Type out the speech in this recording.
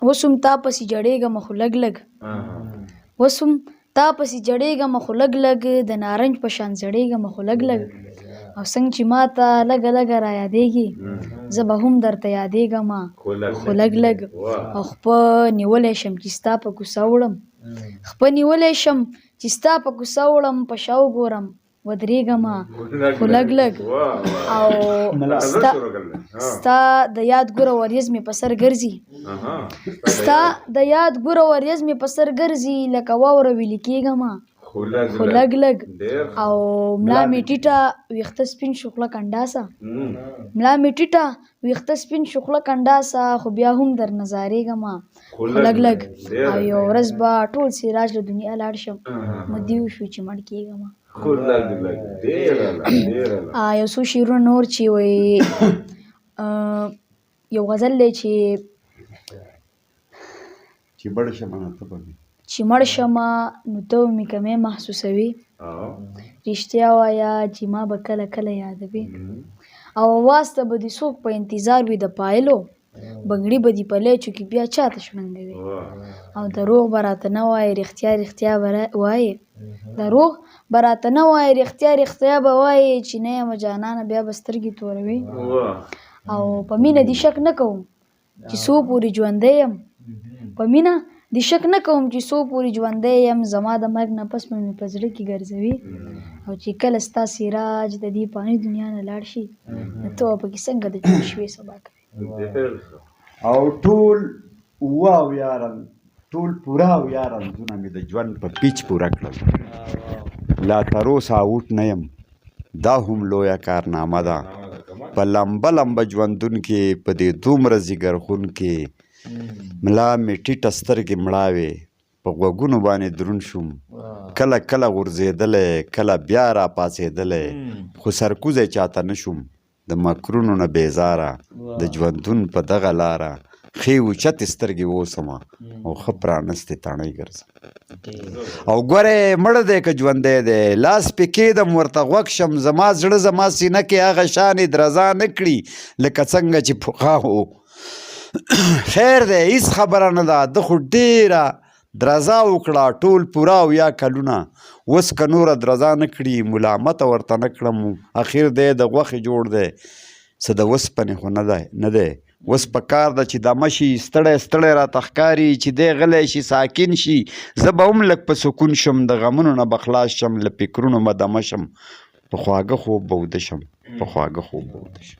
اوس هم تا پسې جړېږم خو لږ لږ، اوس هم تا پسې جړېږم خو لږ لږ، د نارنج په شان زړېږم خو لږ لږ. او څنګه چې ما ته لږه لږه را یادېږي، زه به هم درته یادېږم خو لږ لږ. او خپه نیولی شم چې ستا په کوڅه وړم، خپه نیولی شم چې ستا په کوڅه وړم، په شا وګورم ودرېږم خو لږ لږ. او ستا ستا د یاد ګوره وریځ مې په سر ګرځي، ستا د یاد ګوره وریځ مې په سر ګرځي، لکه واوره ویلي کېږم خو لږ لږ. او ملا مې ټیټه ویښته سپین شو خوله کنډاسه، ملا مې ټیټه ویښته سپین شو خوله کنډاسه، خو بیا هم درنه ځارېږم خو لږ لږ. او یوه ورځ به ټول سراج له دنیا لاړ شم، مدې وشو چې مړ کېږم. خو لږ لږ. ډېر ډېر. یو څو شعرونه نور چې وایي، یو غزل دی چې چې مړ شم نو ته به مې، چې مړ شم نو ته به مې کمی محسوسوي، رښتیا وایه چې ما به کله کله یادوي، او اواز ته به دې څوک په انتظار وي د پایلو، بنګړي به دې په لېچو کې بیا چاته شړنګوي، او دروغ به راته نه وایې رښتیا رښتیا به وایې، دروغ به راته نه وایې رښتیا رښتیا به وایې، چې نه یمه جانانه بیا به سترګې توروي، او په مینه دې شک نه کوم چې څو پورې ژوندی یم، په مینه دې شک نه کوم چې څو پورې ژوندی یم، زما د مرګ نه پس به مې په زړه کې ګرځوي، او چې کله ستا سراج د دې پاني دنیا نه لاړ شي نو ته به پکې څنګه د ژوند شوې سبا کوې. او ټول 77 رنګ، ټول پوره 70 رنځونه مې د ژوند په پیچ پوره کړل. لا تر اوسه اوټ نه یم، دا هم لویه کارنامه ده. په لمبه لمبه ژوندون کې، په دې دومره ځیګرخون کې، ملا مې ټیټه سترګې مړاوې، په غوږونو باندې دروند شوم، کله کله غورځېدلی، کله بیا راپاڅېدلی، خو سرکوزی چاته نه شوم. د مکرونو نه بیزاره د ژوندون په دغه لاره ښې اوچتې سترګې اوسم او ښه پرانستې تڼۍ ګرځم. او ګوره مړ دی که ژوندی دی، لاس پې کېدم ورته غوږ شم، زما زړه زما سینه کې هغه شانې درزا نه کړي لکه څنګه چې پخوا و. خیر دی، هیڅ خبره نه ده، ده خو ډېره درزا وکړه، ټول پوره 70 کلونه. اوس که نوره درزا نه کړي، ملامته ورته نه کړم، اخر دی د غوښې جوړ دی، څه د وسپنې خو نه دی، نه دی. اوس په کار ده چې دمه شي، ستړی ستړی راته ښکاري، چې دی غلی شي، ساکن شي، زه به هم لږ په سکون شم، د غمونو نه به خلاص شم، له فکرونو به دمه شم، په خواږه خوب به وده شم، په خواږه خوب به وده شم.